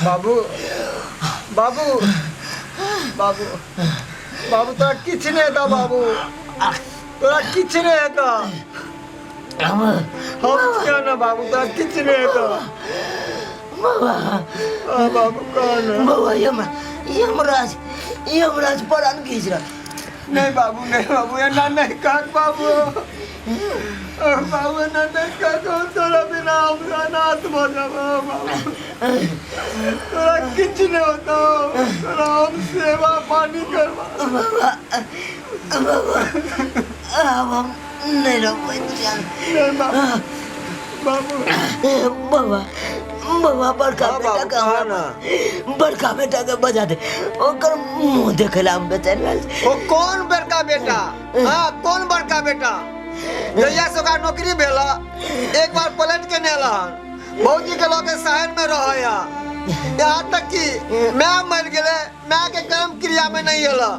बाबू बाबू बाबू बाबू तोरा किछु नहि हेतऽ बाबू तोरा किछु नहि हेतऽ हम हम छियौ ने बाबू तोरा किछु नहि हेतऽ बाबा आ, बाबू कह ने बाबा यमराज यमराज परान खींच रहा नहीं बाबू नहीं बाबू एना नहीं कह बाबू ओ, बाबू एना नहीं कह तोरा बिना हम अनाथ भऽ जाबो बाबू तोरा किछु नहीं होता तोरा हम सेवा पानी करबा बाबा बाबा अब हम नहीं रह पाए दुनिया में। नहीं बाबू बाबू बाबा बाबा बड़का हाँ, बेटा बाबू, के हमरा कहा ना। बड़का बेटा के बजा दे ओकर मुंह देखे ला हम बेचैन भेल छी। ओ कौन बड़का बेटा हाँ कौन बड़का बेटा जहिया से ओकरा नौकरी भेला एक बार पलट के नहीं एला हन भौजी के लऽ के शहर में रहै यहाँ तक कि my मर गेलै my के कर्म क्रिया में नहीं एला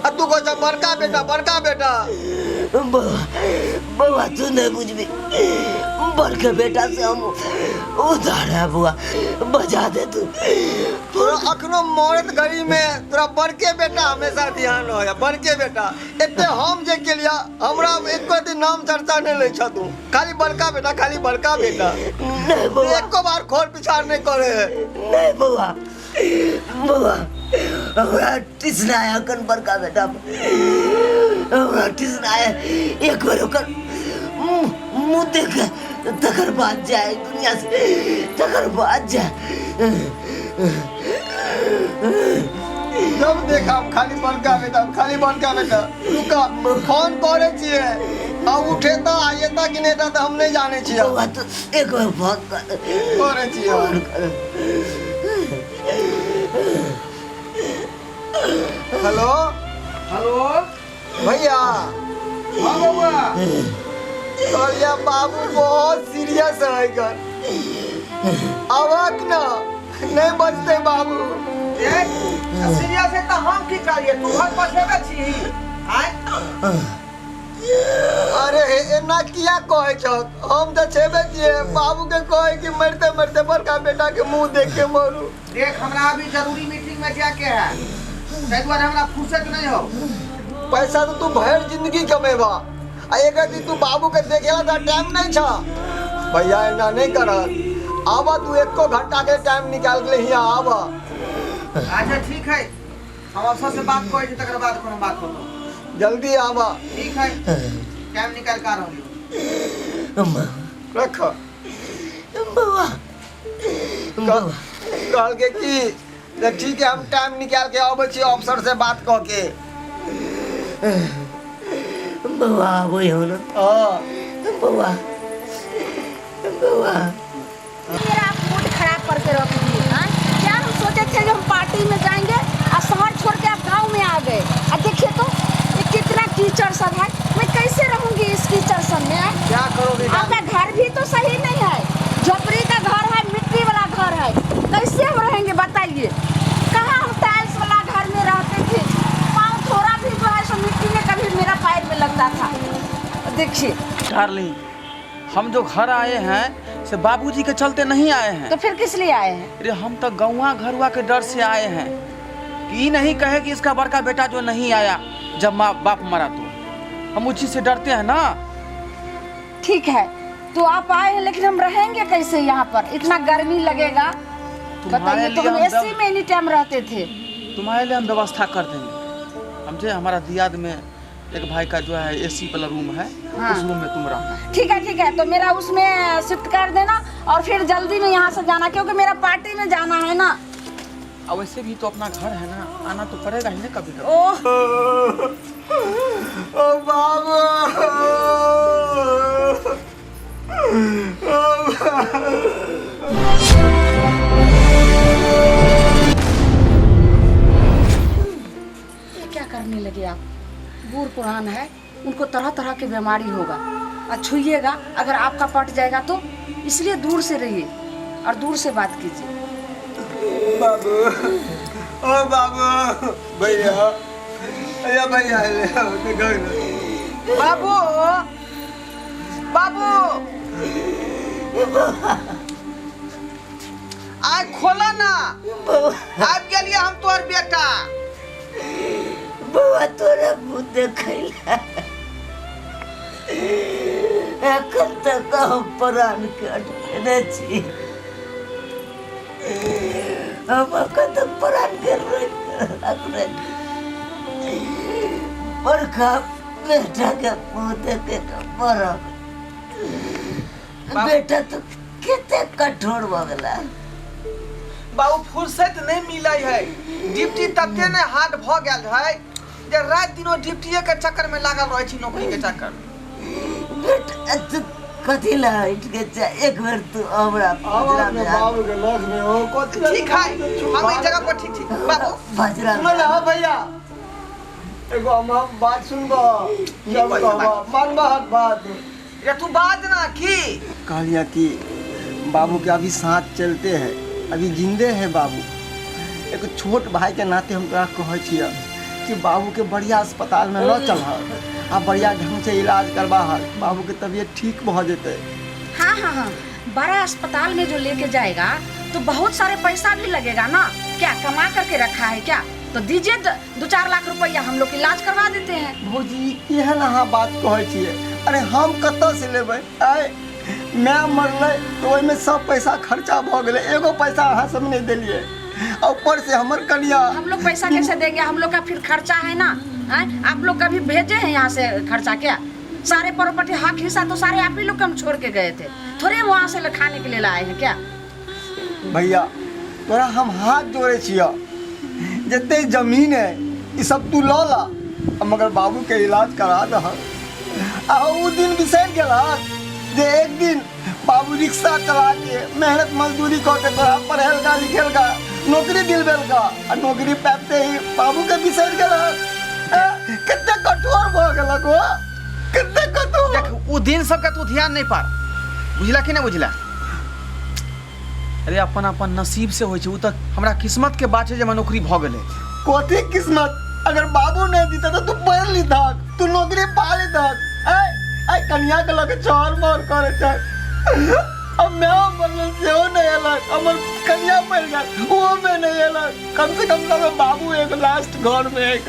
आ तू कहै छह बड़का बेटा बड़का बेटा बौआ बौआ तू नहीं बुझबी बड़के बेटा से हम उधार है बौआ बजा दे तू तोरा अखनो मरत गरी में तोरा बड़के बेटा हमेशा ध्यान रहे बड़के बेटा एते हम जे केलिया हमरा एको दिन नाम चर्चा नहीं लै छ तू खाली बड़का बेटा खाली बड़का बेटा नहीं बौआ एको बार खोर पिछाड़ नहीं करे है नहीं बौआ बौआ हमरा टिसना है अखन बड़का बेटा हमरा टिसना है एक बेर ओकर मुँह मुँह देख तकर बाद जाए दुनिया से तकर बाद जाए जब देखा हम खाली बड़का बेटा हम खाली बड़का बेटा रुका फोन करे छियै आ उठेता आ एता कि नहीं एता तऽ हम नहीं जाने छियै बौआ तू एक बेर फोन कर करे छियै फोन कर हेलो हेलो भैया हाँ बउआ कहलिया बाबू बहुत सीरियस है कर आवक ना नहीं बचते बाबू ए सीरियस है तो हम की करिए तू घर पर छेबे छी आय अरे एना किया कहै छह हम तऽ छेबे छियै बाबू के कहै कि मरते मरते बड़का बेटा के मुंह देख के मरू देख हमरा अभी जरूरी मीटिंग में जाके है ताहि दुआरे हमरा फुर्सत नहीं हो पैसा तो तू भर जिंदगी कमेबा आ एक दिन तू बाबू के देखेला तो टाइम नहीं छा भैया एना नहीं कर आवा तू एको घंटा के टाइम निकाल के हिया आवा अच्छा ठीक है हम अफसर से बात करै छी तकर बाद कोनो बात होतो जल्दी आवा ठीक है टाइम निकाल के आ रहलियो रख बउआ बउआ कहलके कि तऽ ठीक है हम टाइम निकाल के अबै छी अफसर से बात कऽ के बउआ आबै हो न हाँ बउआ बउआ मेरा आप मूड खराब करके रख दिए हाँ? क्या हम सोचे थे कि हम पार्टी में जाएंगे और शहर छोड़ के आप गांव में आ गए और देखिए तो ये कितना कीचड़ सब है मैं कैसे रहूंगी इस कीचड़ सब में हाँ? क्या करोगे आपका घर भी तो सही नहीं है झोपड़ी का घर है मिट्टी वाला घर है कैसे हम रहेंगे बताइए कहाँ हम टाइल्स वाला घर में रहते थे पाँव थोड़ा भी जो है सो मिट्टी में कभी मेरा पैर में लगता था देखिए डार्लिंग हम जो घर आए हैं से बाबूजी के चलते नहीं आए हैं तो फिर किस लिए आए हैं अरे हम तो गौवा घरुआ के डर से आए हैं कि ई नहीं कहे कि इसका बड़का बेटा जो नहीं आया जब माँ बाप मरा तो हम उस चीज से डरते हैं ना ठीक है तो आप आए हैं लेकिन हम रहेंगे कैसे यहाँ पर इतना गर्मी लगेगा तुम्हारे बताइए तो लिए हम हम एसी में एनी टाइम रहते थे तुम्हारे लिए हम व्यवस्था कर देंगे समझे हमारा दियाद में एक भाई का जो है एसी वाला रूम है हाँ। उस रूम में तुम रहना ठीक है ठीक है तो मेरा उसमें शिफ्ट कर देना और फिर जल्दी में यहाँ से जाना क्योंकि मेरा पार्टी में जाना है ना और वैसे भी तो अपना घर है ना आना तो पड़ेगा ही ना कभी कभी ओह ओ बाबू ओ बाबू ये क्या करने लगे आप बूढ़ पुरान है उनको तरह तरह के बीमारी होगा और छुइएगा अगर आपका पट जाएगा तो इसलिए दूर से रहिए और दूर से बात कीजिए बाबू ओ बाबू भैया भैया भैया ले आओ देखो ना। बाबू बाबू आइ खोला ना। बौआ। आबि गेलियै हम तोहर बेटा। बौआ, तोरा मुँह देखैला एखन तक हम प्राण के अटकेने छी। हम एखन तक प्राण के रोकि के रखने छी। बड़का बेटा के मुँह देखे के मरब। बेटा, तू कते कठोर भऽ गेला। बाबू, फुर्सत नहीं मिले है। ड्यूटी तते ने हार्ड भ गेल है जे रात दिनो ड्यूटीए के चक्कर में लागल रहे छी, नौकरी के चक्कर में। बेटा, तू कथी ला हटि के जा? एक बेर तू हमरा पजरा में आ। बाबू के लग में हो कथी? ठीक है, हम एक जगह पर ठीक छी बाबू। पजरा सुनो ना भैया, एगो हम बात सुनबो? जब कहै कहबो मानबो हक बात? रे तू बात ना की। कहलिया कि बाबू के अभी साथ चलते हैं, अभी जिंदे है बाबू। एक छोट भाई के नाते हम तोरा कहै छियै कि बाबू के बढ़िया अस्पताल में लऽ चलह आ बढ़िया ढंग से इलाज करबा। बाबू के तबीयत ठीक भऽ जेतै। हाँ, बड़ा अस्पताल में जो लेके जाएगा तो बहुत सारे पैसा भी लगेगा ना। क्या कमा करके रखा है क्या? तो दीजिए 2-4 लाख रुपया, हम लोग इलाज करवा देते हैं। भौजी, केहन अहाँ बात कहै छियै? अरे, हम कतऽ से लेबै? आय, माय मरलै तऽ ओहिमे सब पैसा खर्चा भऽ गेलै, एगो पैसा अहाँ सब नहि देलियै आ ऊपर से हमर कनिया। हम लोग पैसा कैसे देंगे? हम लोग का फिर खर्चा है ना, हैं? आप लोग कभी भेजे हैं यहाँ से खर्चा क्या? सारे प्रॉपर्टी, हक हिस्सा तो सारे आप ही लोग को हम छोड़ के गए थे। थोड़े वहाँ से खाने के लिए लाए हैं क्या? भैया, तोरा हम हाथ जोड़े छियै, जते जमीन है ई सब तू लऽ ला, मगर बाबू के इलाज करा दह। आ उ दिन बिसरि गेलहक जे एक दिन बाबू रिक्शा चला के मेहनत मजदूरी कऽ के तोरा पढ़ेलका लिखेलका, नौकरी दिलबेलका, आ नौकरी पाबिते ही बाबू के बिसरि गेलहक। कते कठोर भऽ गेलक हो, कते कठोर। देख, उ दिन सबके तू ध्यान नहीं पार, बुझला कि नहीं बुझला? अरे, अपन अपन नसीब से होइ छै। उ तऽ हमरा किस्मत के बात छै जे हमरा नौकरी भऽ गेलै। कथी किस्मत? अगर बाबू नहीं दीता तो तू पढ़ लीतक, तू नौकरी पा लीतक। आय आय कनिया के लगे चहर मोहर करे छै। अब मैं मरल सेहो नहीं एलक, हमर कनिया मर गेल ओहो में नहीं एलक। कम से कम तो बाबू एक लास्ट घर में एक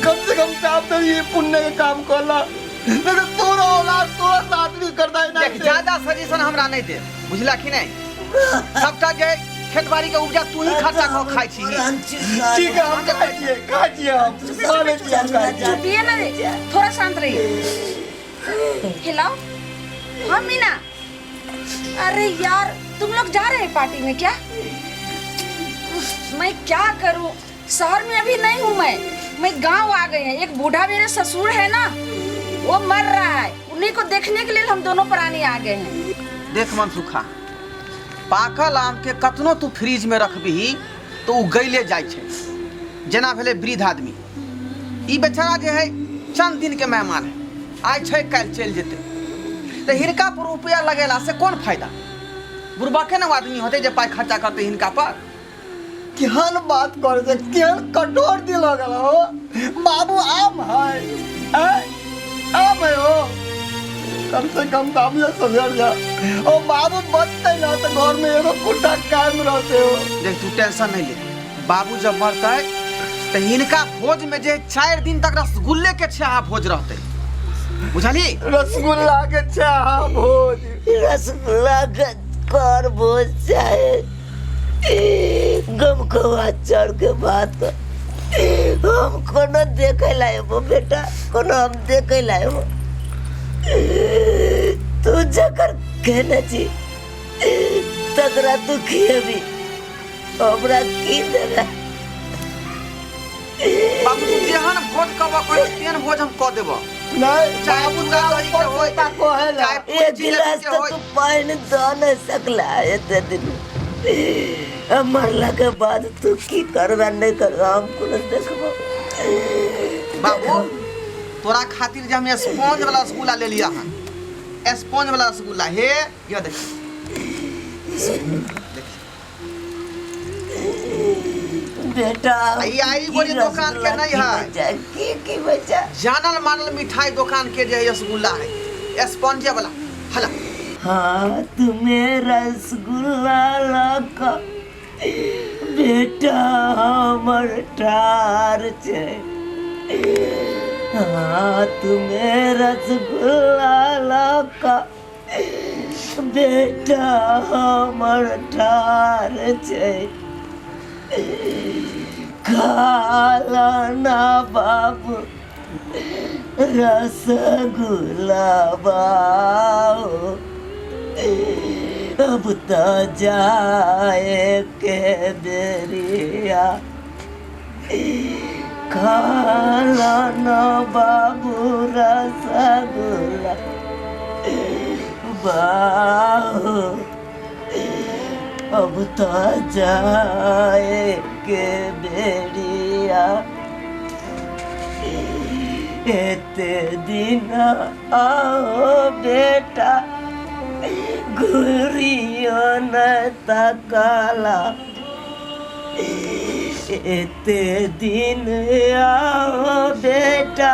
कम से कम साहब तो ये पुण्य के काम करला, नहीं तो तोरा औलाद तोरा साथ भी करता है ना। देख, ज्यादा सजेशन हमरा नहीं दे, बुझला कि नहीं? सबटा जे खेत बाड़ी के उपजा तू ही खर्चा कऽ खाइ छी। ठीक है, हम खाइ छियै, खाइ छियै, हम खा लै छियै, हम खाइ छियै। चुपिए ना रे, थोड़ा शांत रहिए। हेलो, हाँ मीना। अरे यार, तुम लोग जा रहे हैं पार्टी में क्या? उफ, मैं क्या करूं, शहर में अभी नहीं हूं मैं। मैं गांव आ गए हैं। एक बूढ़ा मेरे ससुर है ना, वो मर रहा है, उन्हीं को देखने के लिए हम दोनों प्राणी आ गए हैं। देख मनसुखा, पाकल आम के कतनो तू फ्रिज में रखबिही तो उ गैले जाइ छै। जेना भेलै वृद्ध आदमी, ई बेचारा जे है चंद दिन के मेहमान है, आइ छै काल्हि चलि जेतै, तऽ हिनका पर रुपया लगेला से कोन फायदा? बुढ़बके ने आदमी होतै जे पाइ खर्चा करतै हिनका पर। केहन बात करे छै, केहन कठोर दिल हो गेल हो। बाबू आम है, ऐ, आम है हो। कम से कम बाबू ये सुधर जा। ओ बाबू बचते ना तो घर में एगो कुत्ता कायम रहते हो। देख, तू टेंशन नहीं ले। बाबू जब मरतै तऽ हिनका भोज में जे 4 दिन तक रसगुल्ले के छेहा भोज रहतै, बुझलही? रसगुल्ला के चाह भोज। रसगुल्ला के कर भोज चाहे गम कौआ चढ़ के भात, हम कोनो देखे ला एबो बेटा, कोनो हम देखे ला एबो? तू जकर कहने छी तकरा तू खिएबी, हमरा की देबे? बाबू, तू जेहन भोज कहबऽ कहै तेहन भोज हम कऽ देबऽ। नहीं। चाहे बाबू चूड़ा दही के होय, कहेला। चाहे एक पूरी गिलास के तो होय। तू पानी दऽ नहीं सकला एते दिन। अब मरला के बाद तू की करबा नहीं करबा, हम कोनो देखबो? बाबू, तोरा खातिर जे हम स्पॉन्ज वाला रसगुल्ला ले लिया हन, स्पॉन्ज वाला रसगुल्ला, हे ये देख। बेटा, ई आई बोली की दुकान के रसगुल्ला नहीं की है। बचा, की की बचा? जानल मानल मिठाई दुकान के जे है रसगुल्ला है, स्पॉन्जे वाला हला। हाथमे रसगुल्ला लऽ कऽ बेटा हमर ठाढ़ छै हाथमे रसगुल्ला लऽ कऽ बेटा हमर ठाढ़ छै खाला ना बाबू रसगुल्ला बाबू अब तऽ जाए के बेरिया खाला ना बाबू रसगुल्ला बाबू अब तऽ जाए के बेरिया एते दिन आओ बेटा घुरियो न तकला एते दिन आओ बेटा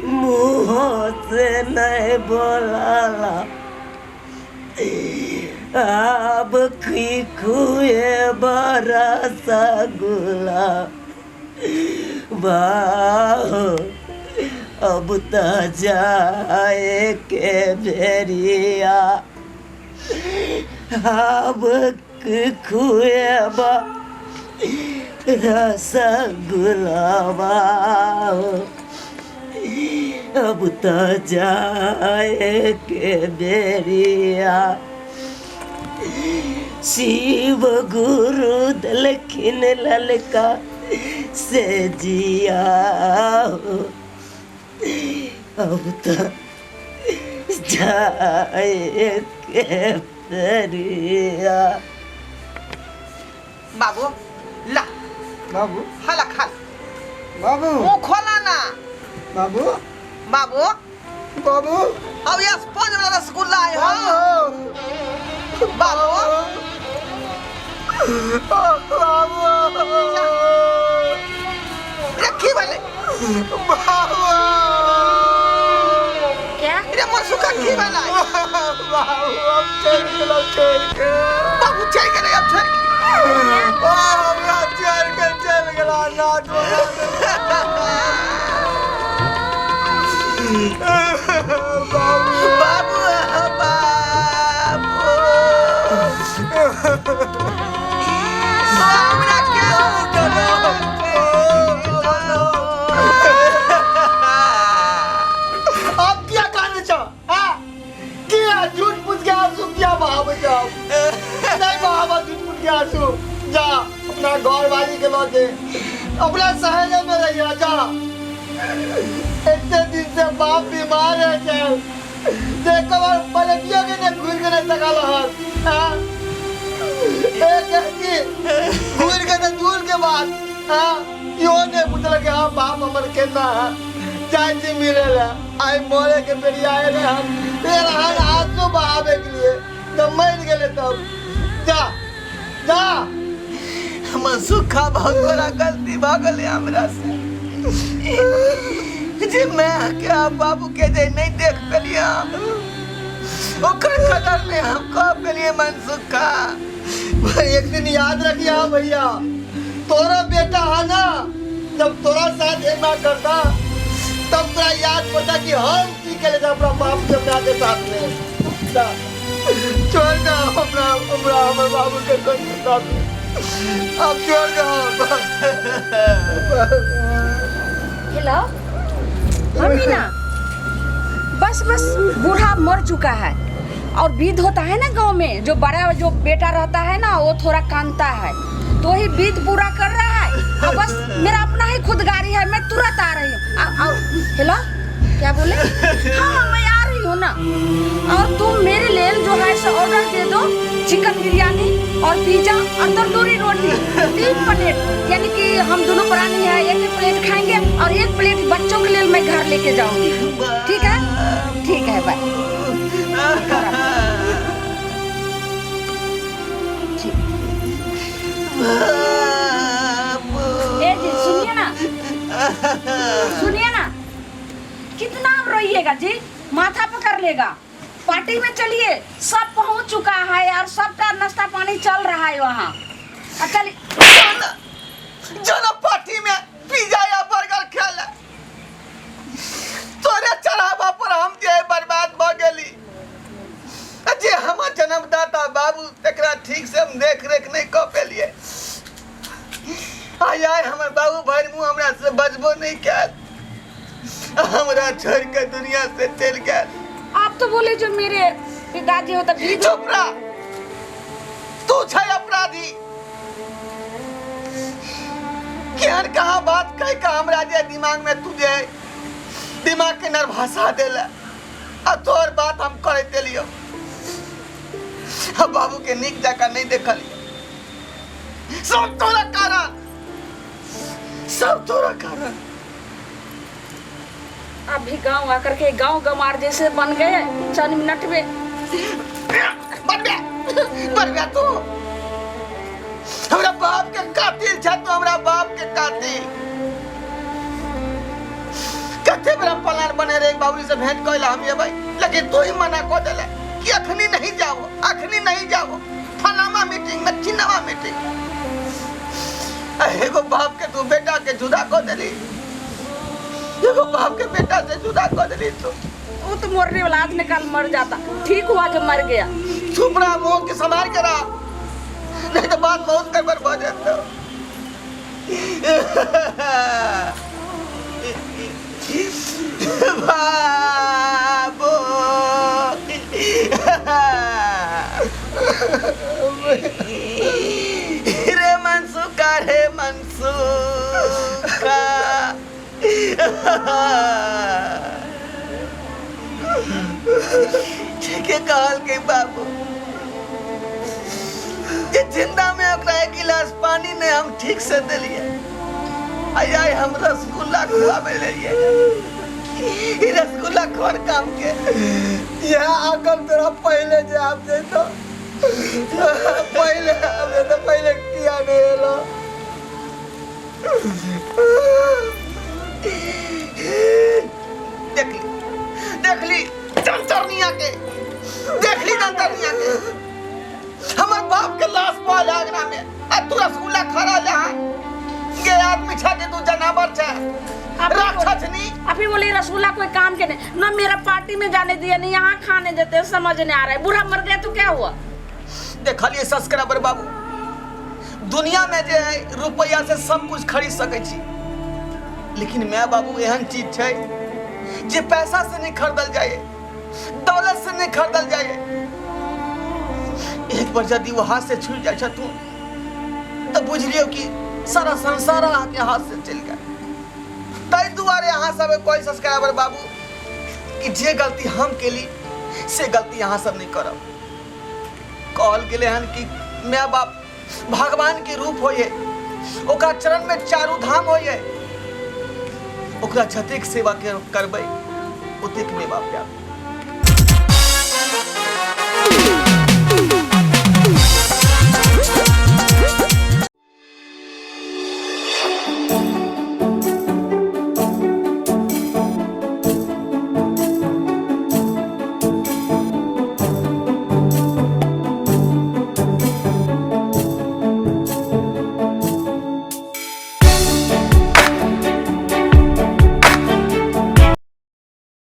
मुँह से नहीं बोलला आब की खुए रसगुल्ला बाहो अब तऽ जाए के बेरिया आब की खुएब रसगुल्ला बाहो अब तऽ जाए के बेरिया शिव गुरु देलखिन ललका से जिया अब तऽ जाए के बेरिया। बाबू ला बाबू हला खा बाबू मुंह खोला ना बाबू बाबू बाबू अब ये स्पंज वाला रसगुल्ला है हाँ बाबू बाबू रे की भेलै बाबू क्या रे मनसुखा की भेलै बाबू हम चलि गेलहुँ छोड़ि के बाबू चलि गेलै अब छोड़ि के। ओ हमरा छोड़ि के चलि गेला नाच बाबू बाबू बाबू हमरा के अब क्या कहने छो हाँ किया झूठ मूठ के आंसू किया बहावे जाओ नहीं बहावा झूठ मूठ के आंसू जा अपना घर वाली के लौटे अपना शहर में रहिया जा इतने दिन से बाप बीमार है चल देखो बार पलटियो के ने घूर के नहीं सकल हन हाँ एक की घूर के तो दूर के बात हाँ यो ने पूछल कि हाँ बाप हमर केना है जाय छी मिले ला आई मरे के बेरिया आए रहे हम फिर हर आंसू बहावे के लिए जब मर गेले तब जा जा मनसुखा बहुत बड़ा गलती भऽ गेलै हमरा से जे मैं के आ बाबू के जे नहीं देख पेलिए हम ओकर कदर नहीं हम कह पेलिए मनसुखा भाई एक दिन याद रखिए हाँ भैया तोरा बेटा है ना जब तोरा साथ एना करता तब तोरा याद पड़ता कि हम की के ले अपना बाप के अपना के साथ में जा, छोड़ दो हमरा हमरा हमर बाबू के कोई साथ में अब छोड़ दो। हेलो हाँ मीना, बस बस बूढ़ा मर चुका है और विध होता है ना गांव में, जो बड़ा जो बेटा रहता है ना वो थोड़ा कांदता है, तो वही विध पूरा कर रहा है। और बस मेरा अपना ही खुद गाड़ी है, मैं तुरंत आ रही हूँ। और हेलो क्या बोले? हाँ हाँ मैं आ रही हूँ ना। और तुम मेरे लिए जो है सो ऑर्डर दे दो, चिकन बिरयानी और पिज्जा और तंदूरी रोटी 3 प्लेट, यानी कि हम दोनों प्राणी है, एक एक प्लेट खाएंगे और एक प्लेट बच्चों के लिए मैं घर लेके जाऊंगी। ठीक है? ठीक है बाय। ठीक। ए जी सुनिए ना, सुनिए ना, कितना आप रोइएगा जी, माथा पकड़ लेगा। पार्टी में चलिए, सब पहुंच चुका है और सबका नाश्ता पानी चल रहा है वहाँ। आ चलिए। जाना जाना पार्टी में पिज्जा या बर्गर खाए ला। तोरे चढ़ावा पर हम जे बर्बाद भ गेली। आ जे हमर जन्मदाता बाबू तकरा ठीक से हम देख रेख नहीं कऽ पेलिए। आय आय हमर बाबू भरि मुँह हमरा से बजबो नहीं कैल, हमरा छोड़ के दुनिया से चलि गेल। आप तो बोले जो मेरे पिताजी हो तो बीच चुप रह, तू छै अपराधी। केहन कहाँ बात कह के हमरा जे दिमाग में तू जे दिमाग के नरभाषा देले आ तोर बात हम करैत देलियो। आ बाबू के नीक जकाँ नहीं देखलियो। सब तोरा कारण, सब तोरा कारण। अभी गांव आकर के गांव गंवार जैसे बन गए चंद मिनट में। बन गया, बन गया तू हमरा बाप के कातिल छ, तू हमरा बाप के कातिल। कते बड़ा प्लान बने रे बाबू से भेंट कइला हम एबै, लेकिन तू ही मना क देले कि अखनी नहीं जाओ, अखनी नहीं जाओ, फलामा मीटिंग में चिन्नामा मीटिंग। एगो बाप के तू बेटा के जुदा क देली, एगो बाप के बेटा से जुदा क देली तू। वो तो मरने वाला आज निकाल मर जाता, ठीक हुआ जो मर गया। चुप रहा, मुंह के संभाल के रहा, नहीं तो बात बहुत गड़बड़ हो जाता। बाबू रे मनसुखा, रे मनसुखा, ठीके कहल के बाबू जे जिंदा में ओकरा एक गिलास पानी ने हम ठीक से देलिए, आय आय हम रसगुल्ला खुआबे लेलिए। ई रसगुल्ला कोन काम के? यह आकल तोरा पहले जे आप जैतो, पहले आप जैतो, पहले किया नहीं एलो। देखली, देखली चंचरनिया के, देखली चंचरनिया के, हमर बाप के लाश पाल आगना में आ तू रसगुल्ला खा रहा है। गे आदमी छा के तू जनावर छा, राक्षस नी। अभी बोली रसगुल्ला कोई काम के नहीं ना, मेरा पार्टी में जाने दिया नहीं, यहाँ खाने देते, समझ नहीं आ रहा है। बुढ़ा मर गया तो क्या हुआ? देखलिए सब्सक्राइबर बाबू, दुनिया में जे है रुपया से सब कुछ खरीद सकै छी, लेकिन my बाबू एहन चीज छै जे पैसा से नहीं खरीदल जाए, दौलत से नहीं खरीदल जाए। एक बार यदि वो हाथ से छूट जाए तू तो बुझ लियो कि सारा संसार अहाँ के हाथ से चल गया। ताहि दुआरे अहाँ सब कोई सब्सक्राइबर बाबू कि जे गलती हम केली से गलती अहाँ सब नहीं करब। कहल गेलै हन कि my बाप भगवान के रूप होइए, ओकरा चरण में चारू धाम होइए, ओकरा जतेक सेवा करबै ओतेक my बाप प्यार।